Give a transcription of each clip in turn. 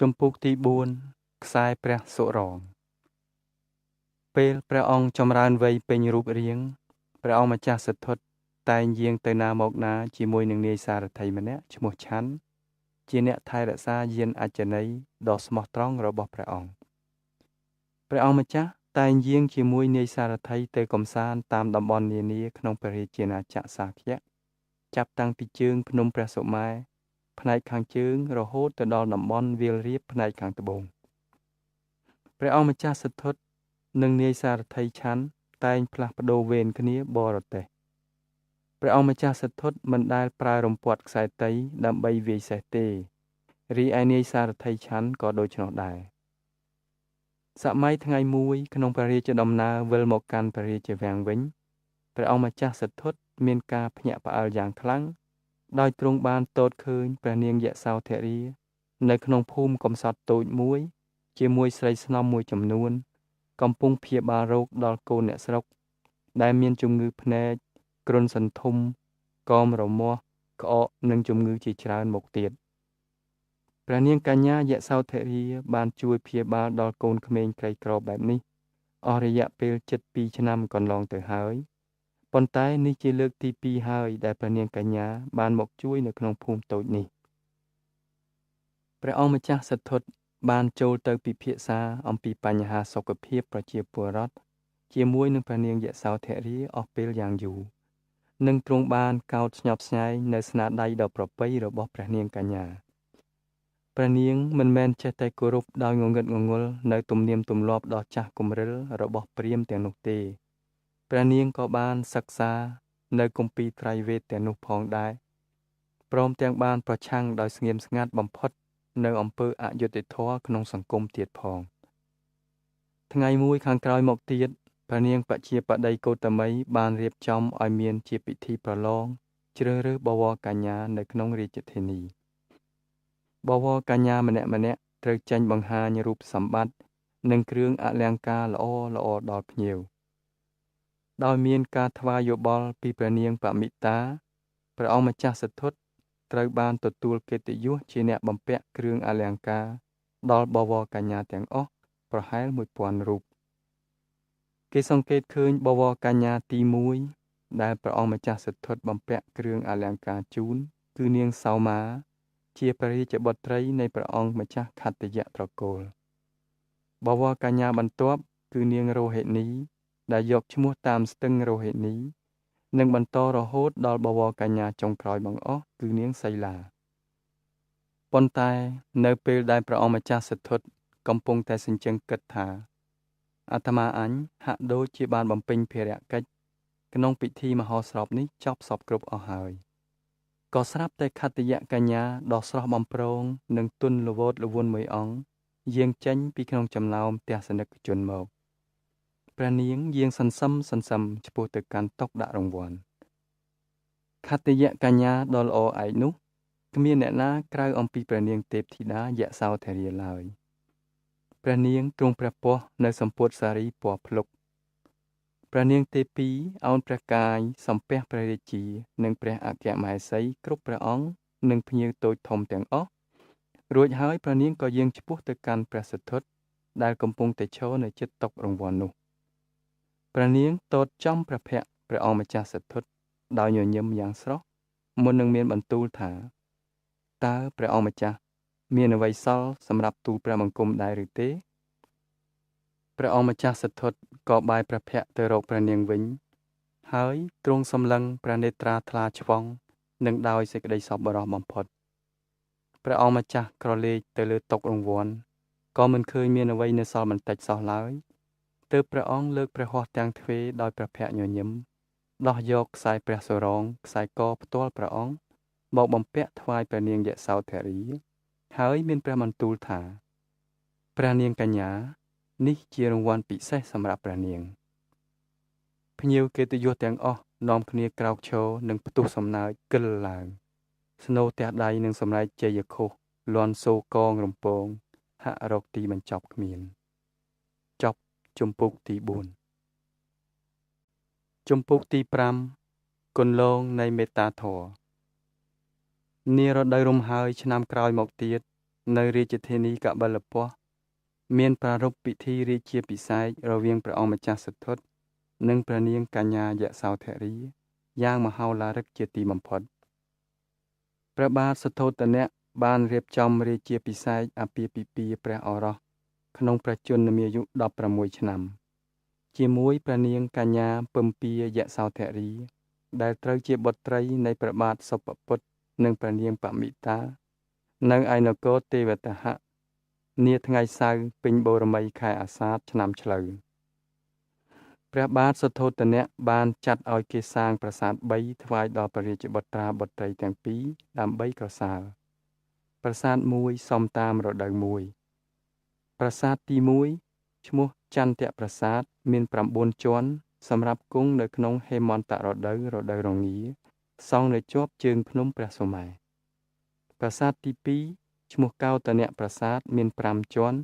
ជំពូកទី4ខ្សែព្រះសុរងពេលព្រះអង្គចម្រើនវ័យពេញរូបរាងព្រះអង្គម្ចាស់សិទ្ធុតែងយាងទៅណាមកណាជាមួយនឹងនាយសារថីម្នាក់ឈ្មោះឆាន់ជាអ្នកថែរក្សាយានអចនីយ៍ដ៏ស្មោះត្រង់របស់ព្រះអង្គព្រះអង្គម្ចាស់តែងយាងជាមួយនាយសារថីទៅកំសាន្តតាមតំបន់នានាក្នុងព្រះរាជាណាចក្រសាគៈចាប់តាំងពីជើងភ្នំព្រះសុមេរុផ្នែកខាងជើងរហូតទៅដល់តំបន់វាលរាបផ្នែកខាងត្បូងព្រះអង្គម្ចាស់សិទ្ធុនិងនាយសារថីឆាន់តែងផ្លាស់ប្ដូរវេនគ្នាបរទេសព្រះអង្គម្ចាស់សិទ្ធុមិនដែលប្រើរំពាត់ខ្សែតីដើម្បីវាយសេះទេរីឯនាយសារថីឆាន់ក៏ដូច្នោះដែរសម័យថ្ងៃមួយក្នុងព្រះរាជដំណើរវិលមកកាន់ព្រះរាជវាំងវិញព្រះអង្គម្ចាស់សិទ្ធុមានការភ្ញាក់ផ្អើលយ៉ាងខ្លាំងដោយទ្រង់បានទតឃើញព្រះនាងយសោធរានៅក្នុងភូមិកំសត់តូចមួយជាមួយស្រីស្នំមួយចំនួនកំពុងព្យាបាលរោគដល់កូនអ្នកស្រុកដែលមានជំងឺភ្នែកគ្រុនសន្ធុំកមរមាស់ក្អកនិងជំងឺជាច្រើនមកទៀតព្រះនាងកញ្ញាយសោធរាបានជួយព្យាបាលដល់កូនក្មេងក្រីក្របែបនេះអស់រយៈពេលជិត2ឆ្នាំកន្លងទៅហើយប៉ុន្តែនេះជាលើកទី2ហើយដែលព្រះនាងកញ្ញាបានមកជួយនៅក្នុងភូមិតូចនេះព្រះអង្គម្ចាស់សិទ្ធុបានចូលទៅពិភាក្សាអំពីបញ្ហាសុខភាពប្រជាពលរដ្ឋជាមួយនឹងព្រះនាងយសោធរាអស់ពេលយ៉ាងយូរនិងទ្រង់បានកោតស្ញប់ស្ញែងនៅស្នាដៃដ៏ប្រពៃរបស់ព្រះនាងកញ្ញាព្រះនាងមិនមែនចេះតែគោរពដោយងងឹតងងល់នៅទំនៀមទម្លាប់ដ៏ចាស់គំរិលរបស់ព្រាហ្មណ៍ទាំងនោះទេព្រះនាងក៏បានសិក្សានៅគម្ពីរត្រៃវេទទាំងនោះផងដែរព្រមទាំងបានប្រឆាំងដោយស្ងៀមស្ងាត់បំផុតនៅអំពើអយុត្តិធម៌ក្នុងសង្គមទៀតផងថ្ងៃមួយខាងក្រោយមកទៀតព្រះនាងបជាបតីកោតមីបានរៀបចំឲ្យមានជាពិធីប្រឡងជ្រើសរើសបវរកញ្ញានៅក្នុងរាជធានីបវរកញ្ញាម្នាក់ៗត្រូវចេញបង្ហាញរូបសម្បត្តិនិងគ្រឿងអលង្ការល្អល្អដល់ភ្ញៀវដោយមានការថ្វាយយោបល់ពីព្រះនាងបមិតាព្រះអង្គម្ចាស់សិទ្ធុត្រូវបានទទួលកិត្តិយសជាអ្នកបំពាក់គ្រឿងអលង្ការដល់បវរកញ្ញាទាំងអស់ប្រហែល1000រូបគេសង្កេតឃើញបវរកញ្ញាទី1ដែលព្រះអង្គម្ចាស់សិទ្ធុបំពាក់គ្រឿងអលង្ការជូនគឺនាងសោមាជាព្រះរាជបុត្រីនៃព្រះអង្គម្ចាស់ខត្តយៈត្រកូលបវរកញ្ញាបន្ទាប់គឺនាងរោហិនីដែលយកឈ្មោះតាមស្ទឹងរោហិនីនិងបន្តរហូតដល់បវរកញ្ញាចុងក្រោយបង្អស់គឺនាងសីលាប៉ុន្តែនៅពេលដែលព្រះអង្គម្ចាស់សិទ្ធុកំពុងតែសញ្ជឹងគិតថាអាត្មាអញហាក់ដូចជាបានបំពេញភារកិច្ចក្នុងពិធីមហោស្រពនេះចប់សពគ្រប់អស់ហើយក៏ស្រាប់តែខត្តយកញ្ញាដ៏ស្រស់បំព្រងនិងទន់ល្វត់ល្វន់មួយអង្គយាងចេញពីក្នុងចំណោមទស្សនិកជនមកព្រះនាងយាងសន្សឹមសន្សឹមឆ្ពោះទៅកាន់តុដាក់រង្វាន់ខត្តយកញ្ញាដ៏ល្អឯកនោះគ្មានអ្នកណាក្រៅអំពីព្រះនាងទេពធីតាយសោធរាឡើយព្រះនាងទ្រង់ព្រះពស្ត្រនៅសម្ពុតសារីពណ៌ភ្លុកព្រះនាងទេពីអោនព្រះកាយសំពះព្រះរាជានិងព្រះអគ្គមហេសីគ្រប់ព្រះអង្គនិងភ្ញៀវតូចធំទាំងអស់រួចហើយព្រះនាងក៏យាងឆ្ពោះទៅកាន់ព្រះសិទ្ធុដែលកំពុងតែឈរនៅជិតតុករង្វាន់នោះព្រះនាងទតចំព្រះភ័ក្ត្រព្រះអង្គម្ចាស់សិទ្ធុដោយញញឹមយ៉ាងស្រស់មុននឹងមានបន្ទូលថាតើព្រះអង្គម្ចាស់មានអ្វីសល់សម្រាប់ទូលព្រះបង្គំដែរឬទេព្រះអង្គម្ចាស់សិទ្ធុក៏បែរព្រះភ័ក្ត្រទៅរកព្រះនាងវិញហើយទ្រង់សម្លឹងព្រះនេត្រាថ្លាឆ្វង់និងដោយសេចក្តីសប្បុរសបំផុតព្រះអង្គម្ចាស់ក្រឡេកទៅលើតុករង្វាន់ក៏មិនឃើញមានអ្វីនៅសល់បន្តិចសោះឡើយទើបព្រះអង្គលើកព្រះហស្ថទាំងទ្វេដោយព្រះភ័ក្ត្រញញឹមដោះយកខ្សែព្រះសុរងខ្សែកផ្ទាល់ព្រះអង្គមកបំពាក់ថ្វាយព្រះនាងយសោធរាហើយមានព្រះបន្ទូលថាព្រះនាងកញ្ញានេះជារង្វាន់ពិសេសសម្រាប់ព្រះនាងភ្ញៀវកិត្តិយសទាំងអស់នាំគ្នាក្រោកឈរនិងផ្ទុះសំណើចកិលឡើងស្នូទះដៃនិងសម្រែកជ័យឃោសលាន់សូកងរំពងហាក់រកទីបញ្ចប់គ្មានចប់ជំពូកទី4ជំពូកទី5គន្លងនៃមេត្តាធម៌នារដូវរំហើយឆ្នាំក្រោយមកទៀត នៅរាជធានីកបិលពស្តុមានប្រារព្ធពិធីរាជាភិសេករវាងព្រះអង្គម្ចាស់សទ្ធុនិងព្រះនាងកញ្ញាយសោធរាយ៉ាងមហោឡារិកជាទីបំផុតព្រះបាទសទ្ធោទនៈបានរៀបចំរាជាភិសេកអាពាហ៍ពិពាហ៍ព្រះឱរសក្នុងព្រះជន្មាយុ16ឆ្នាំជាមួយព្រះនាងកញ្ញាពឹមពាយសោធរីដែលត្រូវជាបុត្រីនៃព្រះបាទសុពពុទ្ធនិងព្រះនាងបមិតានៅឯនគរទេវតហៈនាថ្ងៃសៅរ៍ពេញបូរមីខែអាសាឍឆ្នាំឆ្លូវព្រះបាទសទ្ធោទនៈបានចាត់ឲ្យគេសាងប្រាសាទ3ថ្វាយដល់ព្រះរាជបុត្រាបុត្រីទាំងពីរដើម្បីក្រសោបប្រាសាទមួយសមតាមរដូវមួយប្រាសាទទី1ឈ្មោះចន្ទៈប្រាសាទមាន9ជាន់សម្រាប់គង់នៅក្នុងហេមន្តរដូវរដូវរងាសង់នៅជាប់ជើងភ្នំព្រះសុមេរុប្រាសាទទី2ឈ្មោះកោតនៈប្រាសាទមាន5ជាន់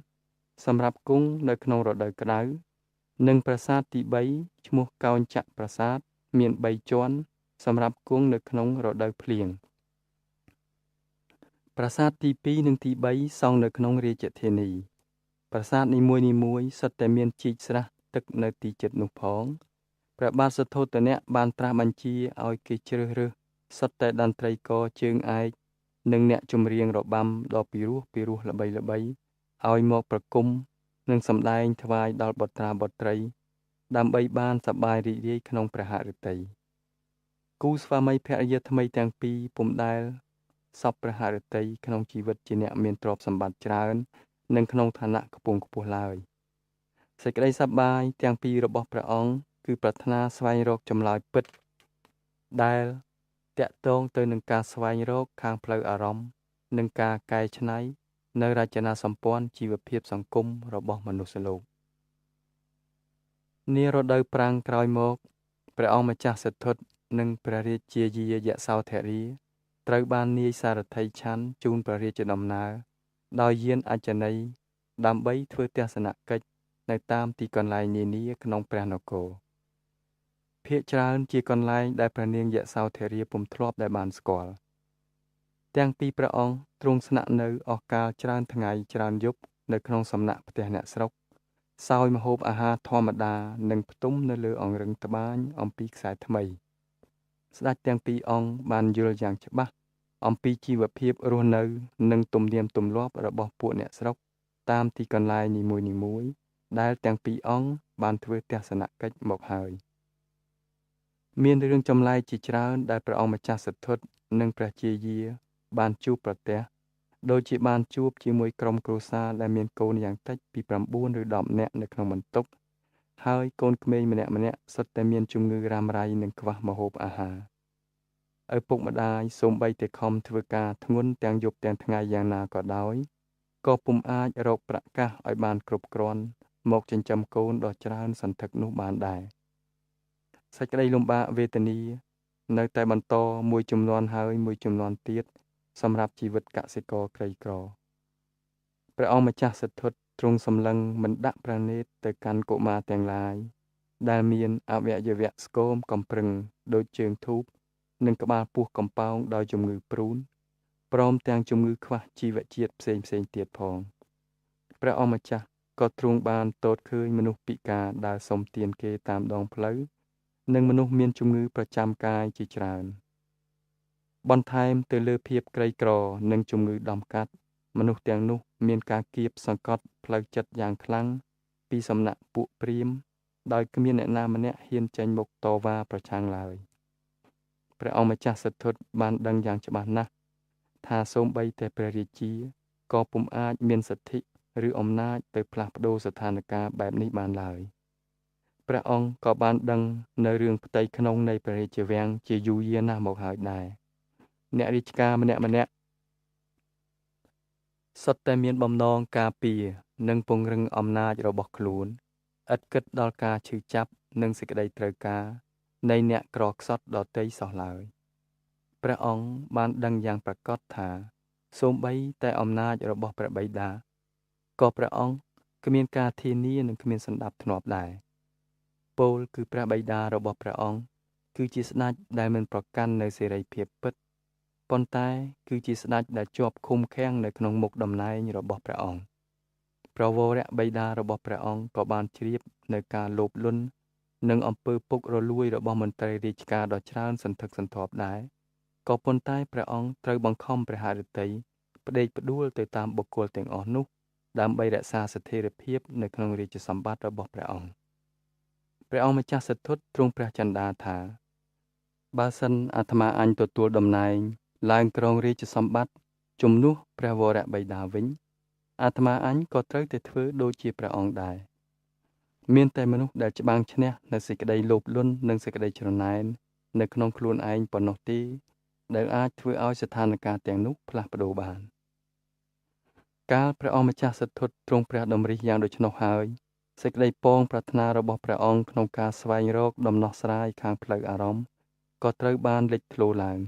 សម្រាប់គង់នៅក្នុងរដូវក្តៅនិងប្រាសាទទី3ឈ្មោះកោញ្ចៈប្រាសាទមាន3ជាន់សម្រាប់គង់នៅក្នុងរដូវភ្លៀងប្រាសាទទី2និងទី3សង់នៅក្នុងរាជធានីប្រាសាទនីមួយៗសុទ្ធតែមានជីកស្រះទឹកនៅទីជិតនោះផងព្រះបាទសទ្ធោទនៈបានត្រាស់បញ្ជាឲ្យគេជ្រើសរើសសុទ្ធតែតន្ត្រីករជើងឯកនិងអ្នកចម្រៀងរបាំដ៏ពីរោះពីរោះល្បីល្បីឲ្យមកប្រគំនិងសម្ដែងថ្វាយដល់បុត្រាបុត្រីដើម្បីបានសប្បាយរីករាយក្នុងព្រះហឫទ័យគូស្វាមីភរិយាថ្មីទាំងពីរពុំដែលសពព្រះហឫទ័យក្នុងជីវិតជាអ្នកមានទ្រព្យសម្បត្តិច្រើននិងក្នុងឋានៈខ្ពង់ខ្ពស់ឡើយសេចក្តីសប្បាយទាំងពីររបស់ព្រះអង្គគឺប្រាថ្នាស្វែងរកចម្លើយពិតដែលតាក់ទងទៅនឹងការស្វែងរកខាងផ្លូវអារម្មណ៍និងការកែច្នៃនៅរចនាសម្ព័ន្ធជីវភាពសង្គមរបស់មនុស្សលោកនារដូវប្រាំងក្រោយមកព្រះអង្គម្ចាស់សទ្ធុនិងព្រះរាជាយាយសោធរាត្រូវបាននាយសារថីឆាន់ជូនព្រះរាជដំណើរដោយយានអចនីយ៍ដើម្បីធ្វើទស្សនកិច្ចនៅតាមទីកន្លែងនានាក្នុងព្រះនគរភាគច្រើនជាកន្លែងដែលព្រះនាងយសោធរាពុំធ្លាប់ដែលបានស្គាល់ទាំងពីរព្រះអង្គទ្រង់ស្នាក់នៅអស់កាលច្រើនថ្ងៃច្រើនយប់នៅក្នុងសំណាក់ផ្ទះអ្នកស្រុកសោយម្ហូបអាហារធម្មតានិងផ្ទុំនៅលើអង្រឹងត្បាញអំពីខ្សែថ្មីស្ដេចទាំងពីរអង្គបានយល់យ៉ាងច្បាស់អំពីជីវភាពរស់នៅនិងទំនៀមទម្លាប់របស់ពួកអ្នកស្រុកតាមទីកន្លែងនីមួយៗដែលទាំងពីរអង្គបានធ្វើទស្សនកិច្ចមកហើយមានរឿងចម្លែកជាច្រើនដែលព្រះអង្គម្ចាស់សទ្ធុនិងព្រះជាយាបានជួបប្រទះដូចជាបានជួបជាមួយក្រុមគ្រួសារដែលមានកូនយ៉ាងតិចពី9ឬ10នាក់នៅក្នុងបន្ទប់ហើយកូនក្មេងម្នាក់ៗសុទ្ធតែមានជំងឺរ៉ាំរ៉ៃនិងខ្វះម្ហូបអាហារឪពុកម្ដាយសូម្បីតែខំធ្វើការធ្ងន់ទាំងយប់ទាំងថ្ងៃយ៉ាងណាក៏ដោយក៏ពុំអាចរកប្រាក់កាសឲ្យបានគ្រប់គ្រាន់មកចិញ្ចឹមកូនដ៏ច្រើនសន្ធឹកនោះបានដែរសេចក្តីលំបាកវេទនានៅតែបន្តមួយចំនួនហើយមួយចំនួនទៀតសម្រាប់ជីវិតកសិករក្រីក្រព្រះអង្គម្ចាស់សទ្ធុទ្រង់សម្លឹងមិនដាក់ព្រះនេត្រទៅកាន់កុមារទាំងឡាយដែលមានអវយវៈស្គមកំព្រឹងដូចជើងធូបនិងក្បាលពោះកំប៉ោងដោយជំងឺព្រូនព្រមទាំងជំងឺខ្វះជីវជាតិផ្សេងផ្សេងទៀតផងព្រះអង្គម្ចាស់ក៏ទ្រង់បានទតឃើញមនុស្សពិការដើរសុំទានគេតាមដងផ្លូវនិងមនុស្សមានជំងឺប្រចាំកាយជាច្រើនបន្ថែមទៅលើភាពក្រីក្រនិងជំងឺដំកាត់មនុស្សទាំងនោះមានការគៀបសង្កត់ផ្លូវចិត្តយ៉ាងខ្លាំងពីសំណាក់ពួកព្រាហ្មណ៍ដោយគ្មានអ្នកណាម្នាក់ហ៊ានចេញមុខតវ៉ាប្រឆាំងឡើយព្រះអង្គម្ចាស់សទ្ធុបានដឹងយ៉ាងច្បាស់ណាស់ថាសូម្បីតែព្រះរាជាក៏ពុំអាចមានសិទ្ធិឬអំណាចទៅផ្លាស់ប្ដូរស្ថានភាពបែបនេះបានឡើយព្រះអង្គក៏បានដឹងនៅរឿងផ្ទៃក្នុងនៃព្រះរាជវាំងជាយូរយារណាស់មកហើយដែរអ្នករាជការម្នាក់ៗសុទ្ធតែមានបំណងការពារនិងពង្រឹងអំណាចរបស់ខ្លួនឥតគិតដល់ការឈឺចាប់និងសេចក្តីត្រូវការនៃអ្នកក្រខ្សត់ដទៃសោះឡើយព្រះអង្គបានដឹងយ៉ាងប្រាកដថាសូម្បីតែអំណាចរបស់ព្រះបិតាក៏ព្រះអង្គគ្មានការធានានិងគ្មានសណ្ដាប់ធ្នាប់ដែរពោលគឺព្រះបិតារបស់ព្រះអង្គគឺជាស្ដេចដែលមិនប្រកាន់នៅសេរីភាពពិត ប៉ុន្តែគឺជាស្ដេចដែលជាប់ឃុំឃាំងនៅក្នុងមុខតំណែងរបស់ព្រះអង្គព្រះវរបិតារបស់ព្រះអង្គក៏បានជ្រាបនៅការលោភលន់និងអំពើពុករលួយរបស់មន្ត្រីរាជការដ៏ច្រើនសន្ធឹកសន្ធាប់ដែរក៏ប៉ុន្តែព្រះអង្គត្រូវបង្ខំព្រះហឫទ័យផ្ដេកផ្ដួលទៅតាមបុគ្គលទាំងអស់នោះដើម្បីរក្សាស្ថិរភាពនៅក្នុងរាជសម្បត្តិរបស់ព្រះអង្គព្រះអង្គម្ចាស់សិទ្ធុទ្រង់ព្រះចិន្តាថាបើសិនអាត្មាអញទទួលតំណែងឡើងគ្រងរាជសម្បត្តិជំនួសព្រះវរបិតាវិញអាត្មាអញក៏ត្រូវតែធ្វើដូចជាព្រះអង្គដែរមានតែមនុស្សដែលច្បាំងឈ្នះនៅសេចក្តីលោភលន់និងសេចក្តីច្រណែននៅក្នុងខ្លួនឯងប៉ុណ្ណោះទេដែលអាចធ្វើឲ្យស្ថានភាពទាំងនោះផ្លាស់ប្ដូរបានកាលព្រះអង្គម្ចាស់សិទ្ធុទ្រង់ព្រះតម្រិះយ៉ាងដូច្នោះហើយសេចក្តីប៉ងប្រាថ្នារបស់ព្រះអង្គក្នុងការស្វែងរកដំណោះស្រាយខាងផ្លូវអារម្មណ៍ក៏ត្រូវបានលេចធ្លោឡើង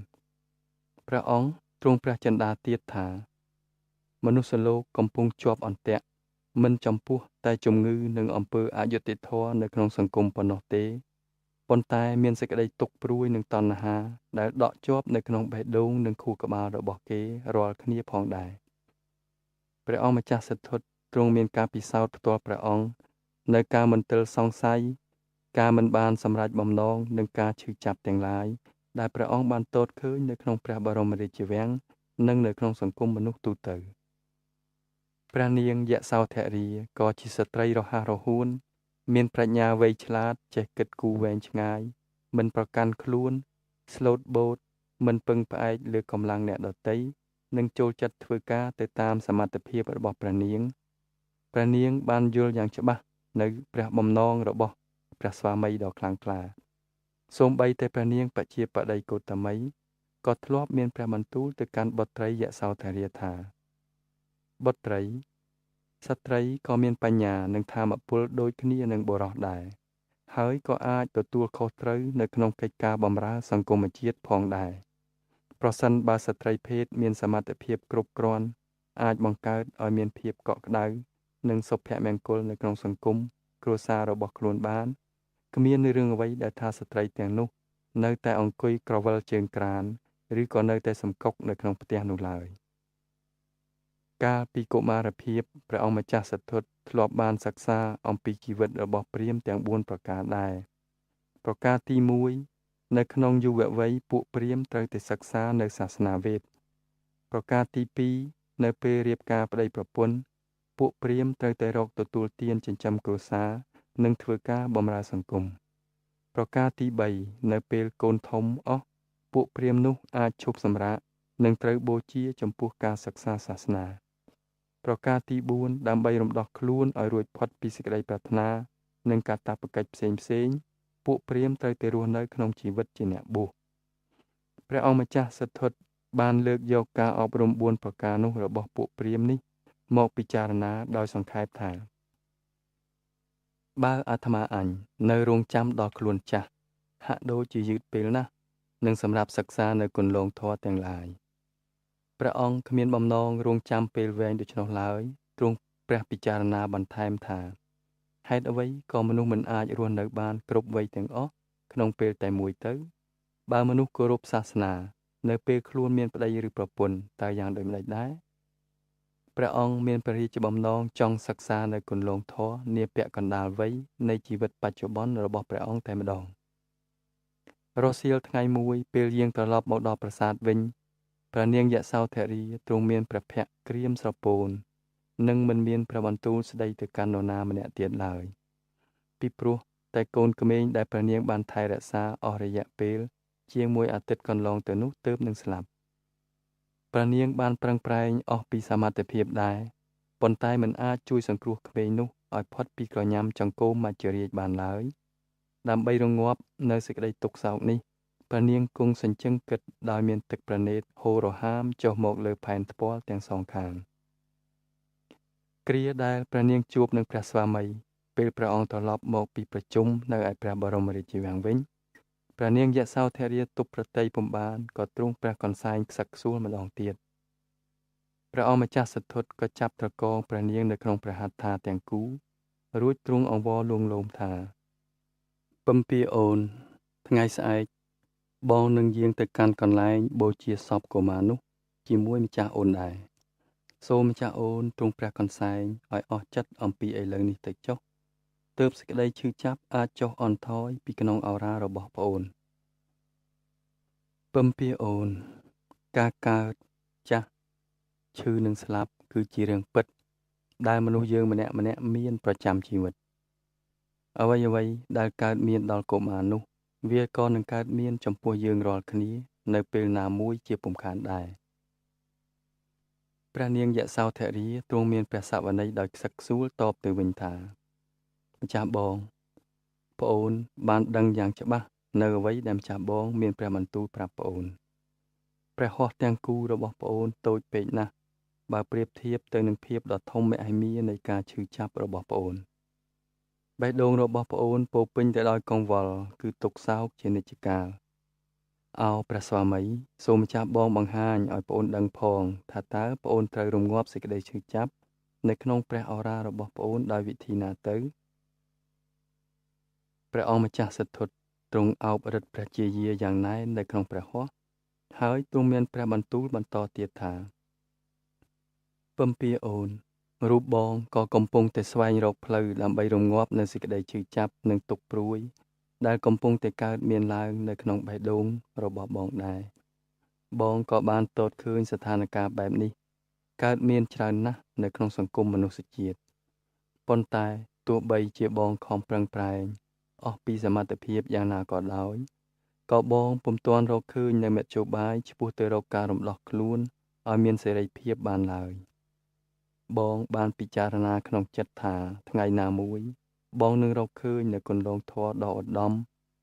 ព្រះអង្គទ្រង់ព្រះចិន្តាទៀតថាមនុស្សលោកកំពុងជាប់អន្ទាក់មិនចំពោះតែជំងឺនិងអំពើអយុត្តិធម៌នៅក្នុងសង្គមប៉ុណ្ណោះទេប៉ុន្តែមានសេចក្តីទុក្ខព្រួយនិងតណ្ហាដែលដក់ជាប់នៅក្នុងបេះដូងនិងខួរក្បាលរបស់គេរាល់គ្នាផងដែរព្រះអង្គម្ចាស់សិទ្ធុទ្រង់មានការពិសោធន៍ផ្ទាល់ព្រះអង្គនៅការមន្ទិលសង្ស័យការមិនបានសម្រេចបំណងនិងការឈឺចាប់ទាំងឡាយដែលព្រះអង្គបានទតឃើញនៅក្នុងព្រះបរមរាជវាំងនិងនៅក្នុងសង្គមមនុស្សទូទៅព្រះនាងយសោធរាក៏ជាស្ត្រីរហ័សរហួនមានប្រាជ្ញាវៃឆ្លាតចេះគិតគូរវែងឆ្ងាយមិនប្រកាន់ខ្លួនស្លូតបូតមិនពឹងផ្អែកលើកម្លាំងអ្នកដទៃនិងចូលចិត្តធ្វើការទៅតាមសមត្ថភាពរបស់ព្រះនាងព្រះនាងបានយល់យ៉ាងច្បាស់នៅព្រះបំណងរបស់ព្រះស្វាមីដ៏ខ្លាំងក្លាសូម្បីតែព្រះនាងបជាបតីកោតមីក៏ធ្លាប់មានព្រះបន្ទូលទៅកាន់បុត្រីយសោធរាថាបុត្រីស្ត្រីក៏មានបញ្ញានិងធម៌ពលដូចគ្នានឹងបុរសដែរហើយក៏អាចទទួលខុសត្រូវនៅក្នុងកិច្ចការបម្រើសង្គមជាតិផងដែរប្រសិនបើស្ត្រីភេទមានសមត្ថភាពគ្រប់គ្រាន់អាចបង្កើតឲ្យមានភាពកក់ក្ដៅនិងសុភមង្គលនៅក្នុងសង្គមគ្រួសាររបស់ខ្លួនបានគ្មានរឿងអ្វីដែលថាស្ត្រីទាំងនោះនៅតែអង្គុយក្រវិលជើងក្រានឬក៏នៅតែសំកុកនៅក្នុងផ្ទះនោះឡើយកាលពីកុមារភាពព្រះអង្គម្ចាស់សិទ្ធុធ្លាប់បានសិក្សាអំពីជីវិតរបស់ព្រាហ្មណ៍ទាំង4ប្រការដែរប្រការទី1នៅក្នុងយុវវ័យពួកព្រាហ្មណ៍ត្រូវតែសិក្សានៅសាសនាវេទប្រការទី2នៅពេលរៀបការប្តីប្រពន្ធពួកព្រាហ្មណ៍ត្រូវតែរកទទួលទានចិញ្ចឹមគ្រួសារនិងធ្វើការបម្រើសង្គមប្រការទី3នៅពេលកូនធំអស់ពួកព្រាហ្មណ៍នោះអាចឈប់សម្រាកនិងត្រូវបូជាចំពោះការសិក្សាសាសនាប្រការទី4ដើម្បីរំដោះខ្លួនឲ្យរួចផុតពីសេចក្តីប្រាថ្នានិងកាតព្វកិច្ចផ្សេងៗពួកព្រាហ្មណ៍ត្រូវតែរស់នៅក្នុងជីវិតជាអ្នកបួសព្រះអង្គម្ចាស់សិទ្ធុបានលើកយកការអប់រំ4ប្រការនោះរបស់ពួកព្រាហ្មណ៍នេះមកពិចារណាដោយសង្ខេបថាបើអាត្មាអញនៅរងចាំដល់ខ្លួនចាស់ហាក់ដូចជាយឺតពេលណាស់និងសម្រាប់សិក្សានៅគន្លងធម៌ទាំងឡាយព្រះអង្គគ្មានបំណងរងចាំពេលវែងដូច្នោះឡើយទ្រង់ព្រះពិចារណាបន្ថែមថាហេតុអ្វីក៏មនុស្សមិនអាចរស់នៅបានគ្រប់វ័យទាំងអស់ក្នុងពេលតែមួយទៅបើមនុស្សគោរពសាសនានៅពេលខ្លួនមានប្តីឬប្រពន្ធតើយ៉ាងដូចម្តេចដែរព្រះអង្គមានព្រះរាជបំណងចង់សិក្សានៅគន្លងធម៌នាពាក់កណ្ដាលវ័យនៃជីវិតបច្ចុប្បន្នរបស់ព្រះអង្គតែម្ដងរសៀលថ្ងៃមួយពេលយាងត្រឡប់មកដល់ប្រាសាទវិញព្រះនាងយសោធរាទ្រង់មានព្រះភក្ត្រក្រៀមស្រពោននិងមិនមានព្រះបន្ទូលស្ដីទៅកាន់នរណាម្នាក់ទៀតឡើយពីព្រោះតែកូនក្មេងដែលព្រះនាងបានថែរក្សាអស់រយៈពេលជាងមួយអាទិត្យកន្លងទៅនោះទើបនឹងស្លាប់ព្រះនាងបានប្រឹងប្រែងអស់ពីសមត្ថភាពដែរប៉ុន្តែមិនអាចជួយសង្គ្រោះក្មេងនោះឲ្យផុតពីក្រញាំចង្កូមមច្ចរាជបានឡើយដើម្បីរងាប់នៅសេចក្តីទុក្ខសោកនេះព្រះនាងគង់សញ្ជឹងគិតដោយមានទឹកប្រណេតហូររហាមចុះមកលើផែនថ្ពាល់ទាំងសងខាងគ្រាដែលព្រះនាងជួបនឹងព្រះស្វាមីពេលព្រះអង្គត្រឡប់មកពីប្រជុំនៅឯព្រះបរមរាជវាំងវិញព្រះនាងយសោធរាទប់ប្រតិយពុំបានក៏ទ្រង់ព្រះកន្សែងខ្សឹកខ្សួលម្ដងទៀតព្រះអង្គម្ចាស់សិទ្ធុក៏ចាប់ត្រកងព្រះនាងនៅក្នុងព្រះហត្ថាទាំងគូរួចទ្រង់អង្វរលួងលោមថាពំពាអូនថ្ងៃស្អែក បងនឹងយាងទៅកាន់កន្លែងបូជាសពកុមារនោះជាមួយម្ចាស់អូនដែរសូមម្ចាស់អូនទ្រង់ព្រះកន្សែងឲ្យអស់ចិត្តអំពីឥឡូវនេះទៅចុះទើបសេចក្តីឈឺចាប់អាចចុះអន់ថយពីក្នុងឱរារបស់ប្អូនពឹមពាអូនការកើតចាស់ឈឺនិងស្លាប់គឺជារឿងពិតដែលមនុស្សយើងម្នាក់ៗមានប្រចាំជីវិតអ្វីៗដែលកើតមានដល់កុមារនោះវាក៏នឹងកើតមានចំពោះយើងរាល់គ្នានៅពេលណាមួយជាពុំខានដែរព្រះនាងយសោធរាទ្រង់មានព្រះសវន័យដោយខ្សឹកខ្សួលតបទៅវិញថាម្ចាស់បងប្អូនបានដឹងយ៉ាងច្បាស់នៅអ្វីដែលម្ចាស់បងមានព្រះបន្ទូលប្រាប់ប្អូនព្រះហស្ថទាំងគូរបស់ប្អូនតូចពេកណាស់បើប្រៀបធៀបទៅនឹងភាពដ៏ធំមហិមានៃការឈឺចាប់របស់ប្អូនបេះដូងរបស់ប្អូនពោពេញទៅដោយកង្វល់គឺទុក្ខសោកជានិច្ចកាលអោព្រះស្វាមីសូមម្ចាស់បងបង្ហាញឲ្យប្អូនដឹងផងថាតើប្អូនត្រូវរងាប់សេចក្តីឈឺចាប់នៅក្នុងព្រះឱរារបស់ប្អូនដោយវិធីណាទៅព្រះអង្គម្ចាស់សិទ្ធុទ្រង់អោបរិទ្ធព្រះជាយាយ៉ាងណែននៅក្នុងព្រះហស្ថហើយទ្រង់មានព្រះបន្ទូលបន្តទៀតថាពំពាអូនរូបបងក៏កំពុងតែស្វែងរកផ្លូវដើម្បីរងាប់នៅសេចក្តីឈឺចាប់និងទុក្ខព្រួយដែលកំពុងតែកើតមានឡើងនៅក្នុងបេះដូងរបស់បងដែរបងក៏បានទតឃើញស្ថានភាពបែបនេះកើតមានច្រើនណាស់នៅក្នុងសង្គមមនុស្សជាតិប៉ុន្តែទោះបីជាបងខំប្រឹងប្រែងអស់ពីសមត្ថភាពយ៉ាងណាក៏ដោយក៏បងពុំទាន់រកឃើញនៅមធ្យោបាយឆ្ពោះទៅរកការរំដោះខ្លួនឲ្យមានសេរីភាពបានឡើយបងបានពិចារណាក្នុងចិត្តថាថ្ងៃណាមួយបងនឹងរកឃើញនៅគន្លងធម៌ដ៏ឧត្តម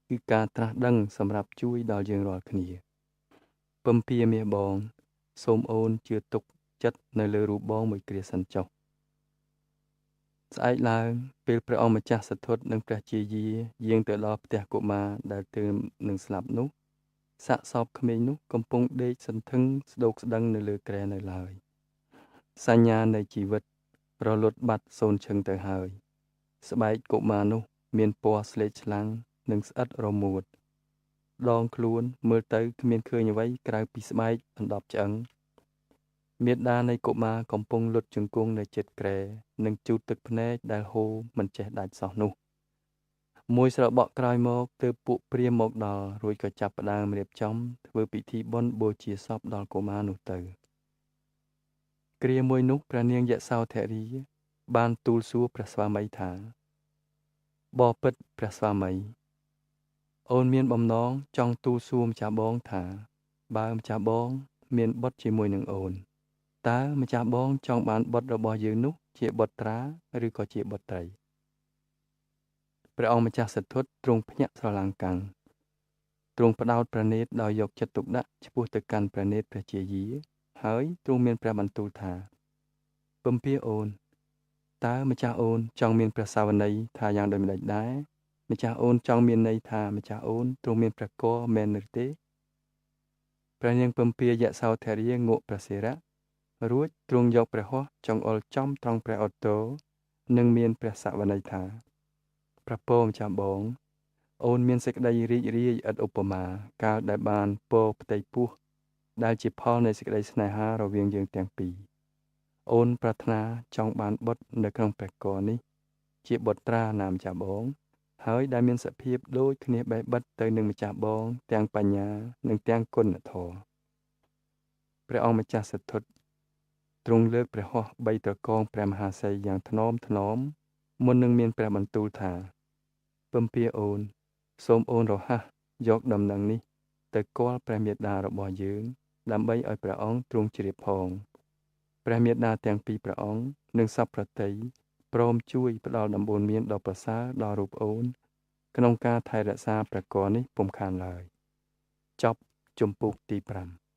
គឺការត្រាស់ដឹងសម្រាប់ជួយដល់យើងរាល់គ្នាពំពាមាសបងសូមអូនជឿទុកចិត្តនៅលើរូបបងមួយគ្រាសិនចុះស្អែកឡើងពេលព្រះអង្គម្ចាស់សទ្ធុនិងព្រះជាយាយាងទៅដល់ផ្ទះកុមារដែលទើបនឹងស្លាប់នោះសាកសពក្មេងនោះកំពុងដេកសន្ធឹងស្ដោកស្ដឹងនៅលើគ្រែនៅឡើយសញ្ញានៃជីវិតរលត់បាត់សូន្យឈឹងទៅហើយស្បែកកុមារនោះមានពណ៌ស្លេកស្លាំងនិងស្អិតរមួតដងខ្លួនមើលទៅគ្មានឃើញអ្វីក្រៅពីស្បែកអណ្ដប់ឆ្អឹងមាតានៃកុមារកំពុងលុតជង្គង់នៅជិតគ្រែនិងជូតទឹកភ្នែកដែលហូរមិនចេះដាច់សោះនោះមួយស្របក់ក្រោយមកទើបពួកព្រាហ្មណ៍មកដល់រួចក៏ចាប់ផ្ដើមរៀបចំធ្វើពិធីបុណ្យបូជាសពដល់កុមារនោះទៅគ្រាមួយនោះព្រះនាងយសោធរាបានទូលសួរព្រះស្វាមីថាបពិតព្រះស្វាមីអូនមានបំណងចង់ទូលសួរម្ចាស់បងថាបើម្ចាស់បងមានបុត្រជាមួយនឹងអូនតើម្ចាស់បងចង់បានបុត្ររបស់យើងនោះជាបុត្រាឬក៏ជាបុត្រីព្រះអង្គម្ចាស់សទ្ធុទ្រង់ភ្ញាក់ស្រឡាំងកាំងទ្រង់ផ្ដោតព្រះនេត្រដោយយកចិត្តទុកដាក់ឆ្ពោះទៅកាន់ព្រះនេត្រព្រះជាយាហើយទ្រង់មានព្រះបន្ទូលថាពំពាអូនតើម្ចាស់អូនចង់មានព្រះសាវនីថាយ៉ាងដូចម្តេចដែរម្ចាស់អូនចង់មានន័យថាម្ចាស់អូនទ្រង់មានព្រះគរមែនឬទេព្រះនាងពំពាយសោធរាងក់ព្រះសិរៈរួចទ្រង់យកព្រះហស្ថចង្អុលចំត្រង់ព្រះឧត្តរនិងមានព្រះសវន័យថាព្រះពោម្ចាស់បងអូនមានសេចក្តីរីករាយឥតឧបមាកាលដែលបានពោផ្ទៃពោះដែលជាផលនៃសេចក្តីស្នេហារវាងយើងទាំងពីរអូនប្រាថ្នាចង់បានបុត្រនៅក្នុងព្រះគរនេះជាបុត្រាណាម្ចាស់បងហើយដែលមានសភាពដូចគ្នាបេះបិទទៅនឹងម្ចាស់បងទាំងបញ្ញានិងទាំងគុណធម៌ព្រះអង្គម្ចាស់សទ្ធុទ្រង់លើកព្រះហស្ថបីត្រកងព្រះមហាសីយ៉ាងថ្នមថ្នមមុននឹងមានព្រះបន្ទូលថាពំពាអូនសូមអូនរហ័សយកដំណឹងនេះទៅគាល់ព្រះមេដារបស់យើងដើម្បីឲ្យព្រះអង្គទ្រង់ជ្រាបផងព្រះមេដាទាំងពីរព្រះអង្គនិងសពប្រតិយព្រមជួយផ្ដល់ដំបូន្មានដ៏ប្រសើរដល់រូបអូនក្នុងការថែរក្សាព្រះគរនេះពុំខានឡើយចប់ជំពូកទី5